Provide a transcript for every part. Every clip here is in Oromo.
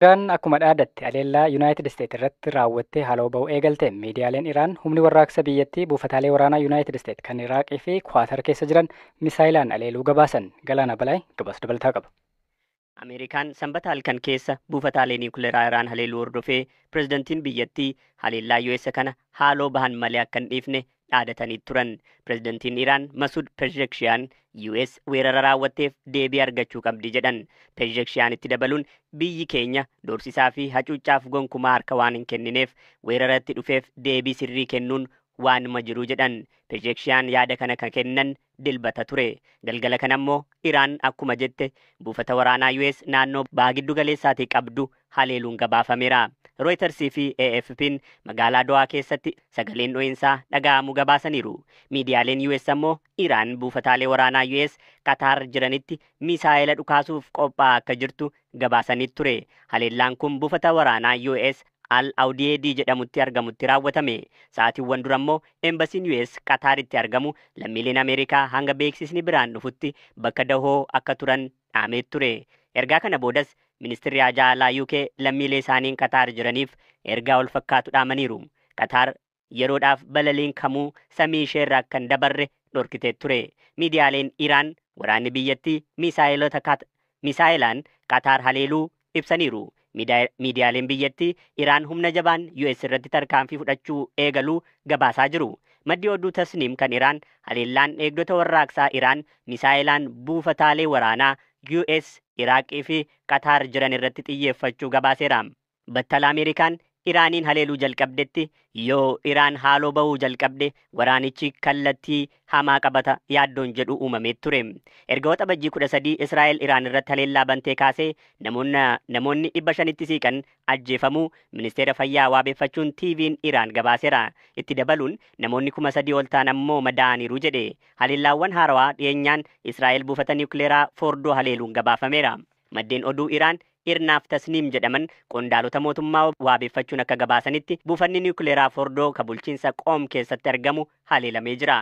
Iraan akkuma dhaadatte haleellaa Yuunaayitid Isteet irratti raawwattee haaloo ba'uu eegalte. Miidiyaaleen Iraan humni warraaqsa biyyattii buufataalee waraanaa Yuunaayitid Isteet kan Iraaqii fi Kwaatar keessa jiran misaayilaan haleeluu gabaasan. Galaana Balaay gabaasa dabalataa qaba. Ameerikaan Sanbata halkan keessa buufataalee niwukileeraa Iraan haleeluu hordofee pirezidantiin biyyattii haleellaa US kana haaloo bahan malee akka hin dhiifne dhaadatanii turan. Pirezidantiin Iraan Masuud Pezeshkiyan US weerara raawwatteef deebii argachuu qabdi jedhan. Pezeshkiyan itti dabaluun, biyyi keenya doorsisaa fi hacuuccaaf gonkumaa harka waan hin kennineef weerara itti dhufeef deebii sirrii kennuun waanuma jiru jedhan. Pezeshkiyan yaada kana kan kennan Dilbata ture. Galgala kana immoo Iraan akkuma jette buufata waraanaa US naannoo baha giddu galeessaatii qabdu haleeluun gabaafameera. Reuters fi AFP'n magaalaa Dohaa keessatti sagaleen dho'iinsaa dhaga'amuu gabaasaniiru. Miidiyaaleen US ammoo Iraan buufataalee waraanaa US Qatar jiranitti misaa'ela dhukaasuuf qophaa'aa akka jirtu gabaasanii ture. Haleellaan kun buufata waraanaa US Al Udeid jedhamutti argamutti raawwatame. Sa'aatiiwwan dura immoo embasiin US Qataaritti argamu lammiileen Ameerikaa hanga beeksisni biraan dhufutti bakka dahoo akka turan dhaamee ture. Ergaa kana boodas ministeerri haajaa alaa UK lammiilee isaaniin Qataar jiraniif ergaa wal fakkaatu dhaamaniiru. Qataar yeroodhaaf balaliin kamuu samii isheerraa akka hin dabarre dhorkitee ture. Miidiyaaleen Iraan waraanni biyyattii misaayilaan Qataar haleeluu ibsaniiru. Miidiyaaleen biyyattii Iraan humna jabaan US irratti tarkaanfii fudhachuu eegaluu gabaasaa jiru. Maddi oduu Tasniim kan Iraan haleellaan eegdota warraaqsaa Iraan misaayilaan buufataalee waraanaa US Iraaqii fi Qataar jiran irratti xiyyeeffachuu gabaaseera. Battala Ameerikaan Iraaniin haleeluu jalqabdetti yoo Iraan haaloo bahuu jalqabde waraanichi kallattii hamaa qabata yaaddoon jedhu uumamee ture. Erga Waxabajjii 13 Israa'el Iraan irratti haleellaa bantee kaasee namoonni 500tti siiqan ajjeefamuu ministeera fayyaa waabeeffachuun TV'n Iraan gabaaseera. Itti dabaluun namoonni 3,000 ol ta'an ammoo madaa'aniiru jedhe. Haleellaawwan haarawaa dhiyeenyaan Israa'el buufata niwukileeraa Foordoo haleeluun gabaafameera. Maddeen oduu Iraan Irnaaf Tasniim jedhaman qondaalota mootummaa waabeeffachuun akka gabaasanitti buufanni niwukileeraa Fordoo ka bulchiinsa Qoom keessatti argamu haleelamee jira.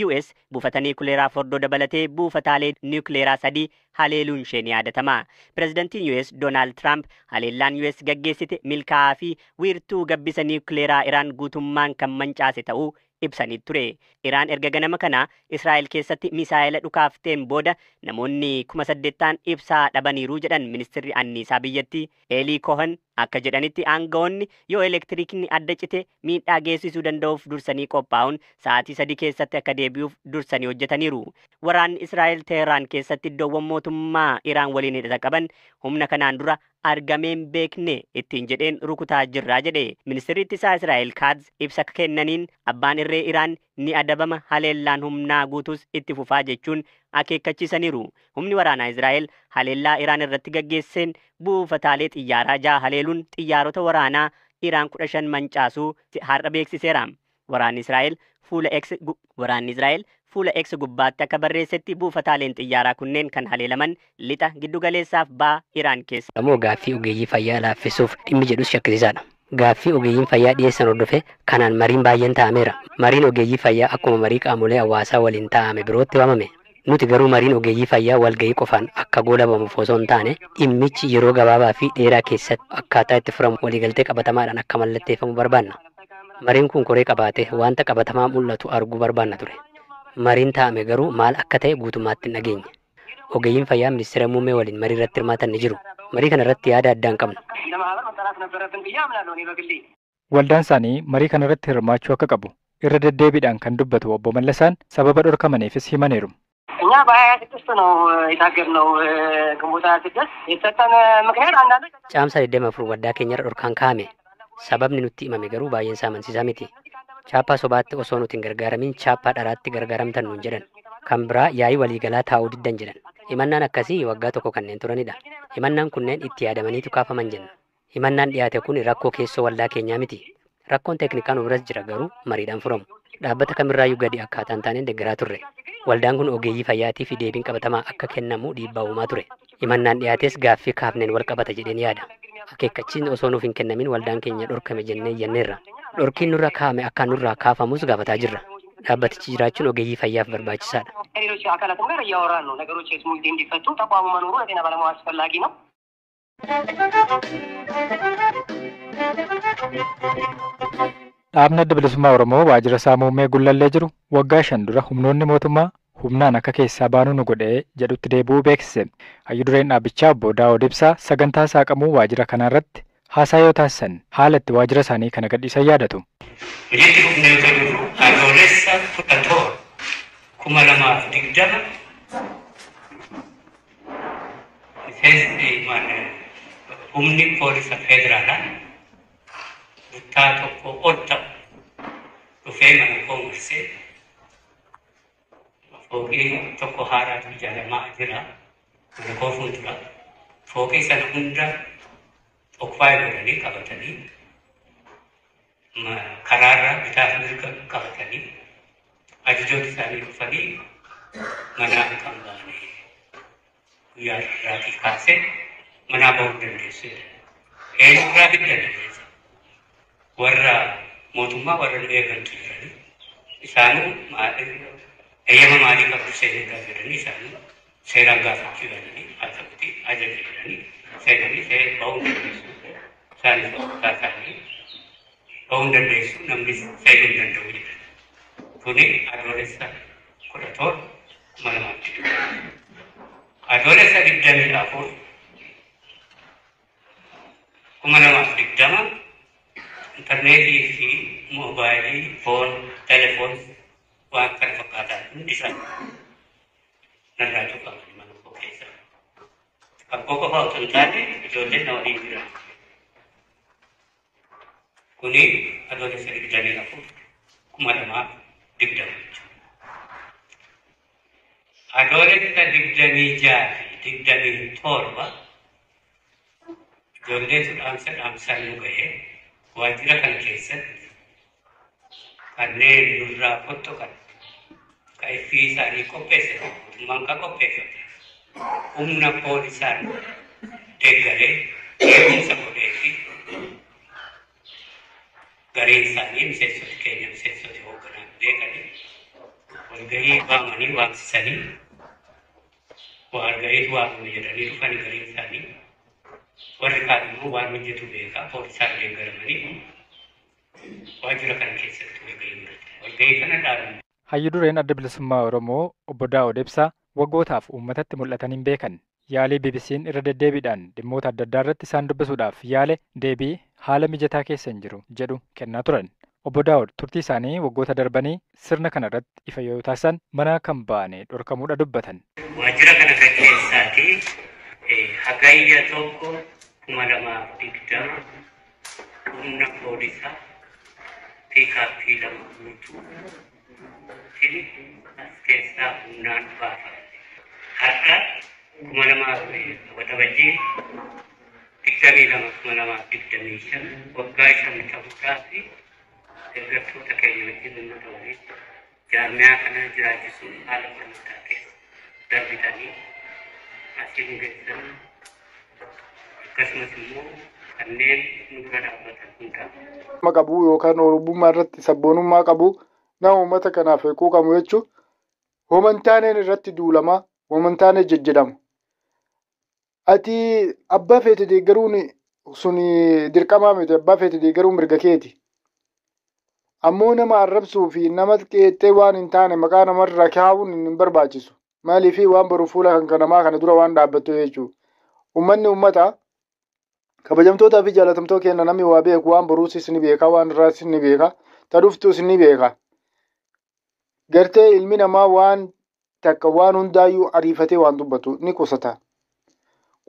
US buufata niwukileeraa Fordoo dabalatee buufataalee niwukileeraa sadii haleeluun ishee ni yaadatama. Pireezidantiin US Doonaald Tiraamp haleellaan US gaggeessite milkaa'aa fi wiirtuu gabbisa niwukileeraa Iraan guutummaan kan mancaase ta'uu ibsanii ture. Iraan erga ganama kana Israa'el keessatti misaa'ela dhukaafteen booda namoonni 8,000 ibsaa dhabaniiru jedhan ministirri anniisaa biyyattii Eelii Kohan. Akka jedhanitti aangawoonni yoo elektiriikni adda cite miidhaa geessisuu danda'uuf dursanii qophaa'uun sa'aatii 3 keessatti akka deebi'uuf dursanii hojjetaniiru. Waraanni Israa'el Teheraan keessatti iddoowwan mootummaa Iraan waliin hidhata qaban humna kanaan dura argameen beekne ittiin jedheen rukutaa jirraa jedhe. Ministirri ittisaa Israa'el Kaatz ibsa kennaniin abbaan irree Iraan ni adabama, haleellaan humnaa guutus itti fufaa jechuun akeekkachiisaniiru. Humni waraanaa Israa'el haleellaa Iraan irratti gaggeesseen buufataalee xiyyaaraa ja'a haleeluun xiyyaarota waraanaa Iraan 15 mancaasuu har'a beeksiseera. Waraanni Israa'el fuula X gubbaatti akka barreessetti buufataaleen xiyyaaraa kunneen kan haleelaman lixa, giddugaleessaaf ba'a Iraan keessa. Ammoo gaaffii ogeeyyii fayyaa laaffisuuf dhimmi jedhus shakkisiisaadha. Gaaffii ogeeyyiin fayyaa dhiyeessan hordofee kanaan mariin baay'een taa'ameera. Mariin ogeeyyii fayyaa akkuma marii qaamolee hawaasaa waliin taa'ame birootti waamame. Nuti garuu mariin ogeeyyii fayyaa walgahii qofaan akka goolabamuuf osoo hin taane, dhimmichi yeroo gabaabaa fi dheeraa keessatti akkaataa itti furamu waliigaltee qabatamaadhaan akka mallatteeffamu barbaanna. Mariin kun koree qabaatee wanta qabatamaa mul'atu arguu barbaanna ture. Mariin taa'ame garuu maal akka ta'e guutummaatti hin dhageenye. Ogeeyyiin fayyaa ministeera muummee waliin marii irratti hirmaatan ni jiru. Marii kana irratti yaada addaa hin qabnu. Waldaan isaanii marii kana irratti hirmaachuu akka qabu irra deddeebiidhaan kan dubbatu obbo Mallasaan sababa dhorkamaniifis himaniiru. እኛ በ26 ነው የታገድነው፣ ግንቦት 26። የተሰጠን ምክንያት አንዳንዶች Caamsaa 24 waldaa keenyarra dhorkaan kaa'ame. Sababni nutti himame garuu baay'een isaa amansiisaa miti. Chaappaa sobaatti osoo nuti hin gargaaramin chaappaa dharaatti gargaaramtan nuun jedhan. Kan biraa yaa'ii waliigalaa taa'uu diddan jedhan. Himannaan akkasii waggaa tokko kanneen turanidha. Himannaan kunneen itti yaadamaniitu kaafaman jenna. Himannaan dhiyaate kun rakkoo keessoo waldaa keenyaa miti. Rakkoon teeknikaa nu biras jira, garuu mariidhaan furamu. Dhaabbata kamirraayyuu gadi akkaataa hin taaneen deeggaraa turre. Waldaan kun ogeeyyii fayyaatii fi deebiin qabatamaa akka kennamu dhiibbaa uumaa ture. Himannaan dhiyaates gaaffii kaafneen wal qabata jedheen yaada. Akeekkachiisni osoo nuuf hin kennamin waldaan keenya dhorkame jennee iyyanneerra. Dhorkiin nurra kaa'ame akka nurraa kaafamus gaafataa jirra. Dhaabbatichi jiraachuun ogeeyyii fayyaaf barbaachisaadha. ከሌሎች አካላትም ጋር እያወራን ነው። ነገሮች ስሙዝ እንዲፈቱ ተቋሙ መኖሩ ለጤና ባለሙያ አስፈላጊ ነው። Dhaabni Adda Bilisummaa Oromoo waajjira isaa muummee Gullallee jiru waggaa 5 dura humnoonni mootummaa humnaan akka keessaa baanuu nu godhee jedhutti deebi'uu beeksise. Hayyu dureen dhaabichaa obbo Daawud Ibsaa sagantaa saaqamuu waajjira kanarratti haasaa yoo taasisan haala itti waajjira isaanii kana gadhiisan yaadatu. Hojiitti fufnee otoo jirru Adoolessa 17 2020 miseensi humni poolisa federaalaa buttaa tokko ol ta'u dhufee mana koo marsee fooqii tokko haaraatu ijaaramaa jira mana koo fuuldura fooqii sana hunda okkufaa godhanii qabatanii karaarra bitaaf mirga qabatanii ajajoota isaanii dhufanii manaa kan ba'anii guyyaa irraatii kaasee manaa bahuu dandeessu jedhan. Eenyurraa fiddan dandeessa? Warra mootummaa warra nu eegantu jiranii isaanuu eeyyama maalii qabdu seenuudhaaf jedhanii isaanuu seeraan gaafachuu yaalanii haa ta'uti ajaja jedhanii seenanii see bahuu dandeessu. Isaanis okkufaa isaanii bahuu dandeessu namni seenuu hin danda'u jedhan. Kuni Adoolessa 17 2020. Adoolessa 24 2020 intarneetii fi moobaayilii foon telefoon waan kana fakkaatan hundi isaanii narraa cufamanii mana koo keessa. Kan koo qofa otoo hin taane ijoolleen na waliin jiran. Kuni Adoolessa 24 2020 jechuudha. Adoolessa 26 fi 27 ijoolleetu dhaamsa dhaamsaan nu gahee waajjira kana keessatti kanneen nurraa fottoqan ka iffii isaanii qopheessan mootummaan ka qopheeffate humna poolisaan deeggaree eegumsa godhee fi gareen isaanii miseensota keenya miseensota hoogganaa beekanii walgahii waamanii waamsisanii walgahiitu waamame jedhanii dhufanii gareen isaanii warri kaan immoo waan hojjetu beekaa poolisaan deeggaramanii waajjira kana keessatti walgahii godhate. Walgahii kana dhaaban. Hayyu dureen Adda Bilisummaa Oromoo obbo Daawud Ibsaa waggootaaf uummatatti mul'atan hin beekan. Yaalii BBC'n irra deddeebiidhaan dhimmoota adda addaa irratti isaan dubbisuudhaaf yaale deebii haala mijataa keessa hin jiru jedhu kennaa turan. Obbo Daawud turtii isaanii waggoota darbanii sirna kana irratti ifa yoo taasisan mana kan ba'ane dhorkamuudha dubbatan. Waajjira kana kan keessaati Hagayya 1 2020 humna poolisaa piikaappii 2 guutuutiin as keessaa humnaan baafame. Har'a 2000 Waxabajjii 22 2025 waggaa 5 ta'uudhaa fi deeggartoota keenya wajjin uummata waliin jaarmiyaa kana jiraachisuun haala qormataa keessa darbitanii asiin geessan akkasumas immoo kanneen nu bira dhaabbatan hundaa. Qabu yookaan oromummaa irratti sabboonummaa qabu nama uummata kanaaf quuqamu jechuun homantaaneen irratti duulama homantaanee jejjedhama. Ati abbaa feete deeggaruun sun dirqamaa miti abbaa feete deeggaruun mirga keeti. Ammoo nama arrabsuu fi nama qeexxee waan hin taane maqaa namarra kaa'uun hin barbaachisu. Maaliif waan boru fuula kan namaa kana dura waan dhaabbattu jechuudha. Uummanni uummata kabajamtootaa fi jaalatamtoota keenya namni waa beeku waan boruusis ni beeka waan irraas ni beeka ta dhuftus ni beeka. Gartee ilmi namaa waan takka waan hundaayyuu ariifatee waan dubbatu ni qusata.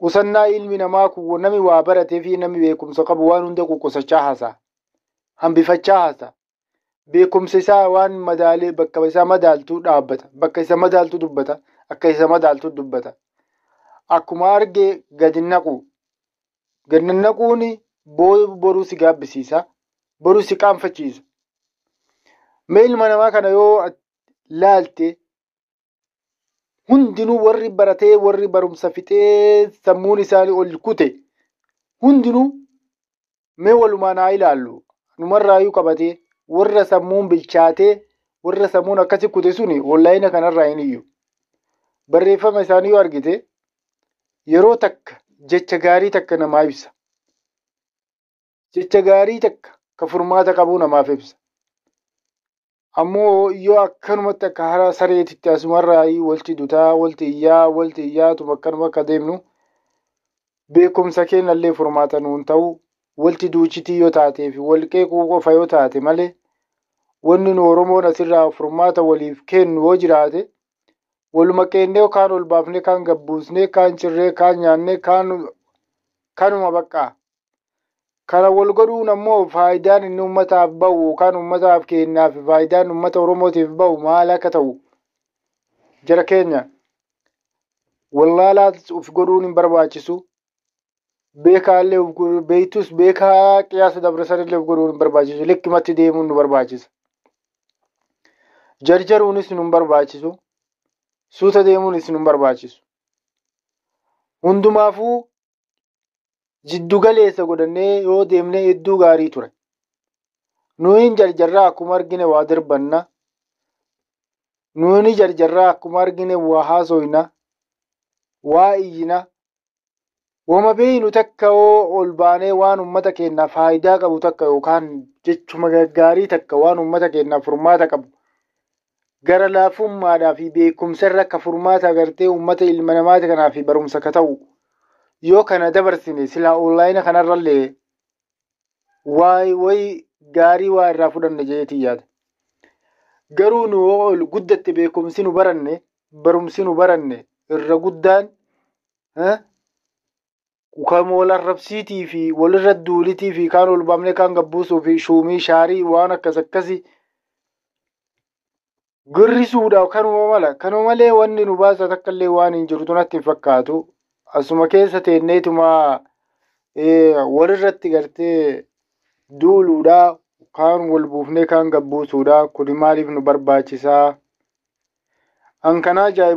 Qusannaa ilmi namaa kun namni waa baratee fi namni beekumsa qabu waan hunda ququsachaa haasa. Hambifachaa haasa. Beekumsa isaa waan madaalee bakka isaa madaaltuu dhaabbata. Bakka isa madaaltuu dubbata. Akka isa madaaltuu dubbata. Akkuma arge gadi naqu. Gadi naquun boruu si gaabbisiisa. Boruu si qaanfachiisa. Mee ilma namaa kana yoo laalte hundinuu warri baratee warri barumsa fixee sammuun isaanii ol kute hundinuu mee walumaan haa ilaallu. Numarraayyuu qabatee warra sammuun bilchaatee warra sammuun akkasi kute suni onlaayina kanarraa hin iyyu. Barreeffama isaanii yoo argite yeroo takka jecha gaarii takka namaa ibsa. Jecha gaarii takka ka furmaata qabu namaaf ibsa. Ammoo yoo akkanumatti akka hara sareetitti asumarraa walti dutaa, walti iyyaa, walti iyyaatuma akkanuma akka deemnu beekumsa keenyallee furmaata nuun ta'u walti duuchitii yoo taatee fi wal qeequu qofa yoo taate malee wanni nu Oromoon asirraa furmaata waliif kennu yoo jiraate waluma qeennee kaan ol baafnee kaan gabbuusnee kaan cirree kaan nyaannee kaan kanuma baqqaa. Kana wal godhuun ammoo faayidaan inni uummataaf bahu yookaan uummataaf kennaaf faayidaan uummata Oromootiif bahu maal akka ta'u jara keenya wallaalaas of godhuun hin barbaachisu. Beekaallee of beektus beekaa qiyaasa dabarsanillee of godhuun hin barbaachisu. Likkimatti deemuun nu barbaachisa. Jarjaruunis nu hin barbaachisu. Suuta deemuunis nu hin barbaachisu. Hundumaafuu jiddu galeessa godhannee yoo deemne hedduu gaarii ture. Nuyin jarjarraa akkuma argine waa darbanna. Nuyi jarjarraa akkuma argine waa haasoyna. Waa iyyina. Wama beeynu takka yoo ol baanee waan uummata keenyaaf faayidaa qabu takka yookaan jechuma gaggaarii takka waan uummata keenyaaf furmaata qabu. Gara laafummaadhaa fi beekumsa irra akka furmaata agartee uummata ilma namaati kanaaf barumsa ka ta'u. Yoo kana dabarsine silaa onlaayina kanarrallee wayi gaarii waa irraa fudhanne jedheetii yaada. Garuu nu yoo ol guddatte beekumsi nu baranne barumsi nu baranne irra guddaan kan wal arrabsiitii fi walirra duulitii fi kaan ol baafnee kaan gabbuusuu fi shuumii shaarii waan akkas akkasii girrisuudha kanuma mala. Kanuma malee wanni nu baasa takka illee waan hin jiru natti hin fakkaatu. Asuma keessa teenneetuma walirratti gartee duuluudha kaan wal buufnee kaan gabbuusuudha. Kuni maaliif nu barbaachisaa? An kanaa ajaa'iba.